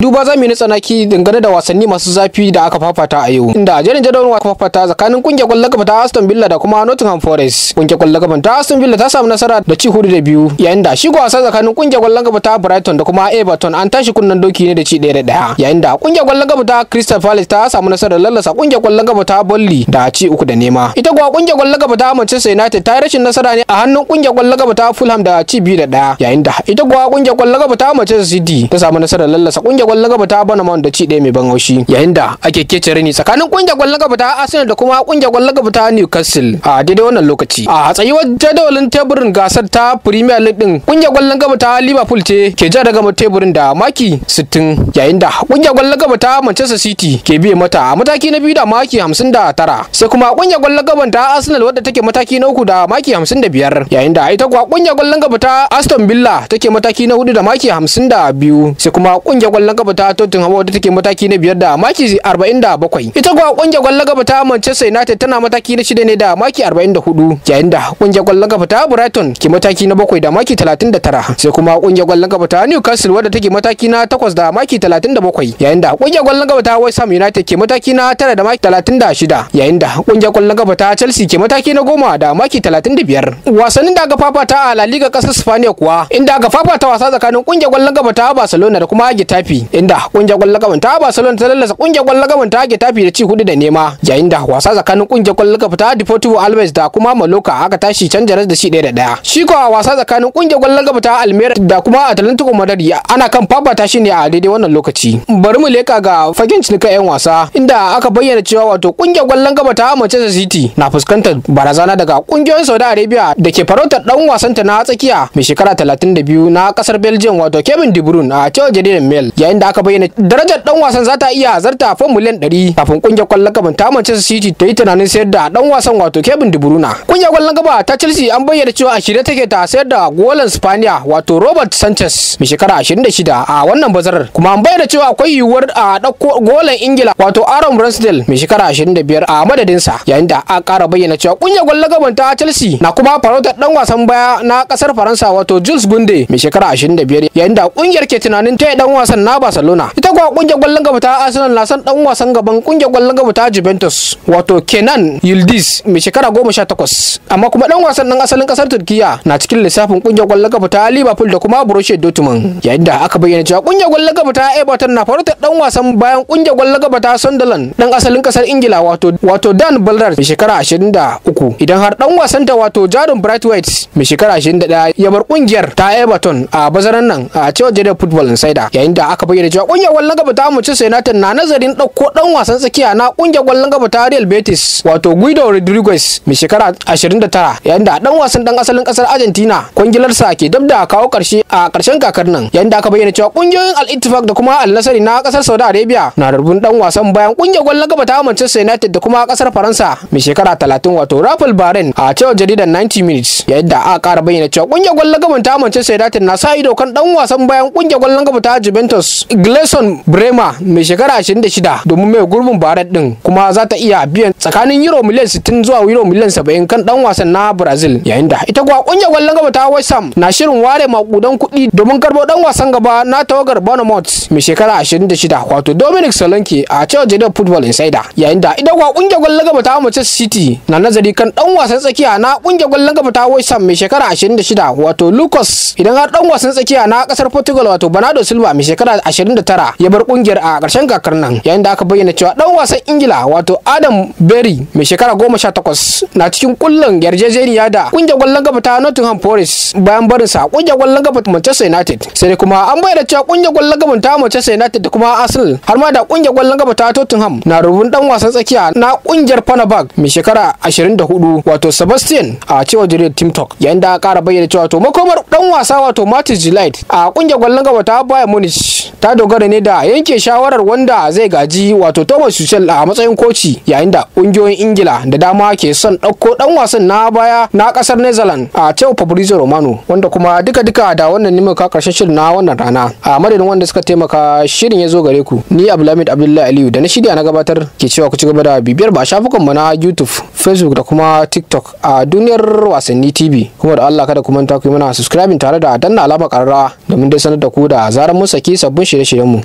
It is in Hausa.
Duba za mu yi na tsanaki dangane da wasanni masu zafi da aka fafata a yau, inda a jerin jadawalin aka fafata tsakanin kungiyar kwallon kafa ta Aston Villa da kuma Nottingham Forest. Kungiyar kwallon kafa ta Aston Villa ta samu nasara da ci 4-2, yayin da shi wasa tsakanin kungiyar kwallon kafa ta Brighton da kuma Everton an tashi kunnen doki ne da ci 1-1, yayin da kungiyar kwallon kafa ta Crystal Palace ta samu nasarar lallasa kungiyar kwallon kafa ta Burnley da ci 3-0. Ita kuwa kungiyar kwallon kafa ta Manchester United ta yi rashin nasara ne a hannun kungiyar kwallon kafa ta Fulham da ci 2-1, yayin da ita kuwa kungiyar kwallon kafa ta Manchester City ta samu nasarar lallasa kungiyar kwallon kafa ta Bournemouth da ci 1 mai ban haushi, yayin da ake kece rini tsakanin kungiyar kwallon kafa ta Arsenal da kuma kungiyar kwallon kafa ta Newcastle a daidai wannan lokaci. A tsayuwar jadawalin teburin gasar ta Premier League din, kungiyar kwallon kafa ta Liverpool ce ke ja daga teburin da maki 60, yayin da kungiyar kwallon kafa ta Manchester City ke biye mata a mataki na biyu da maki 59, sai kuma kungiyar kwallon kafa ta Arsenal wadda take mataki na uku da maki 55, yayin da ita kuwa kungiyar kwallon kafa ta Aston Villa take mataki na hudu da maki 52, sai kuma kungiyar kwallon kafa ta Tottenham wadda take mataki na biyar da maki 47. Ita kuwa kungiyar kwallon kafa ta Manchester United tana mataki na shida ne da maki 44, yayin da kungiyar kwallon kafa ta Brighton ke mataki na bakwai da maki 39, sai kuma kungiyar kwallon kafa ta Newcastle wadda take mataki na takwas da maki 37, yayin da kungiyar kwallon kafa ta West Ham United ke mataki na tara da maki 36, yayin da kungiyar kwallon kafa ta Chelsea ke mataki na 10 da maki 35. Wasannin da aka fafata a La Liga kasar Spaniya kuwa, inda aka fafata wasa tsakanin kungiyar kwallon kafa ta Barcelona da kuma Getafe, inda kungiyar kwallon kafa ta Barcelona ta lallasa kungiyar kwallon kafa ta Getafe da ci 4-0, yayin da wasa tsakanin kungiyar kwallon kafa ta Deportivo Alaves da kuma Mallorca aka tashi canja da ci 1-1. Shi kuwa wasa tsakanin kungiyar kwallon kafa ta Almeria da kuma Atlantico Madrid ana kan fafata shi ne a daidai wannan lokaci. Bari mu leka ga fagen cinikin 'yan wasa, inda aka bayyana cewa wato kungiyar kwallon kafa ta Manchester City na fuskantar barazana daga kungiyoyin Saudi Arabia da ke farautar dan wasanta na tsakiya mai shekara 32 na kasar Belgium wato Kevin De Bruyne a cewar jaridar Mail, yayin da aka bayyana darajar dan wasan za ta iya zarta fam miliyan 100 kafin kungiyar kwallon kafa ta Manchester City ta yi tunanin sayar da dan wasan wato Kevin De Bruyne. Kungiyar kwallon kafa ta Chelsea an bayyana cewa a shirye take ta sayar da golan Spaniya wato Robert Sanchez mai shekara 26 a wannan bazarar, kuma an bayyana cewa akwai yiwuwar a ɗauko golan Ingila wato Aaron Ramsdale mai shekara 25 a madadinsa, yayin da aka ƙara bayyana cewa kungiyar kwallon kafa ta Chelsea na kuma farautar dan wasan baya na kasar Faransa wato Jules Kounde mai shekara 25, yayin da kungiyar ke tunanin taya dan wasan na Barcelona. Ita kuwa kungiyar kwallon kafa ta Arsenal na son dan wasan gaban kungiyar kwallon kafa ta Juventus wato Kenan Yildiz mai shekara 18, amma kuma dan wasan dan asalin kasar Turkiya na cikin lissafin kungiyar kwallon kafa ta Liverpool da kuma Borussia Dortmund, yayin da aka bayyana cewa kungiyar kwallon kafa ta Everton na farautar dan wasan bayan kungiyar kwallon kafa ta Sunderland dan asalin kasar Ingila wato Dan Ballard mai shekara 23, idan har dan wasan ta wato Jaron Braithwaite mai shekara 21 ya bar kungiyar ta Everton a bazaran nan a cewar jaridar Football Insider, yayin da aka bayyana cewa kungiyar kwallon kafa ta Manchester United na nazarin ɗauko dan wasan tsakiya na kungiyar kwallon kafa ta Real Betis wato Guido Rodriguez mai shekara 29, yayin da dan wasan dan asalin kasar Argentina kwangilarsa ke dab da kawo karshe a karshen kakar nan, yayin da aka bayyana cewa kungiyoyin Al Ittifaq da kuma Al Nassr na kasar Saudi Arabia na rubun dan wasan bayan kungiyar kwallon kafa ta Manchester United da kuma kasar Faransa mai shekara 30 wato Rafael Varane a cewar jaridar 90 Minutes, yayin da aka kara bayyana cewa kungiyar kwallon kafa ta Manchester United na sa ido kan dan wasan bayan kungiyar kwallon kafa ta Juventus Gleison Bremer mai shekara 26 domin mai gurbin Varane din, kuma za ta iya biyan tsakanin euro miliyan 60 zuwa euro miliyan 70 kan dan wasan na Brazil, yayin da ita kuwa kungiyar kwallon kafa ta West Ham na shirin ware makudan kuɗi domin karbo dan wasan gaba na tawagar Bournemouth mai shekara 26 wato Dominic Solanke a cewar jaridar Football Insider, yayin da ita kuwa kungiyar kwallon kafa ta Manchester City na nazari kan dan wasan tsakiya na kungiyar kwallon kafa ta West Ham mai shekara 26 wato Lucas, idan har dan wasan tsakiya na kasar Portugal wato Bernardo Silva mai shekara 29 ya bar kungiyar a ƙarshen kakar nan, yayin da aka bayyana cewa dan wasan Ingila wato Adam Berry mai shekara 18 na cikin kullun yarjejeniya da kungiyar kwallon kafa ta Nottingham Forest bayan barinsa kungiyar kwallon kafa Manchester United. Sai dai kuma an bayyana cewa kungiyar kwallon kafa ta Manchester United da kuma Arsenal har ma da kungiyar kwallon kafa ta Tottenham na rubun dan wasan tsakiya na kungiyar Fenerbahce mai shekara 24 wato Sebastian a cewar jaridar Team Talk, yayin da aka kara bayyana cewa to makomar dan wasa wato Matheus Gillette a kungiyar kwallon kafa ta Bayern Munich ta dogara ne da yanke shawarar wanda zai gaji wato Thomas Tuchel a matsayin koci, yayin da kungiyoyin Ingila da dama ke son ɗauko dan wasan na baya na kasar Netherlands a cewar Fabrizio Romano, wanda kuma duka-duka da wannan ne muka karshen shirin na wannan rana. A madadin wanda suka taimaka shirin ya zo gare ku, ni Abdulhamid Abdullahi Aliyu da na shirya na gabatar ke cewa ku ci gaba da bibiyar ba shafukan mu na YouTube, Facebook da kuma TikTok a Duniyar Wasanni TV. Kuma da Allah kada ku manta ku yi mana subscribing tare da danna alamar kararrawa domin dai sanar da ku da zarar mun saki sabbin shirye-shiryen mu.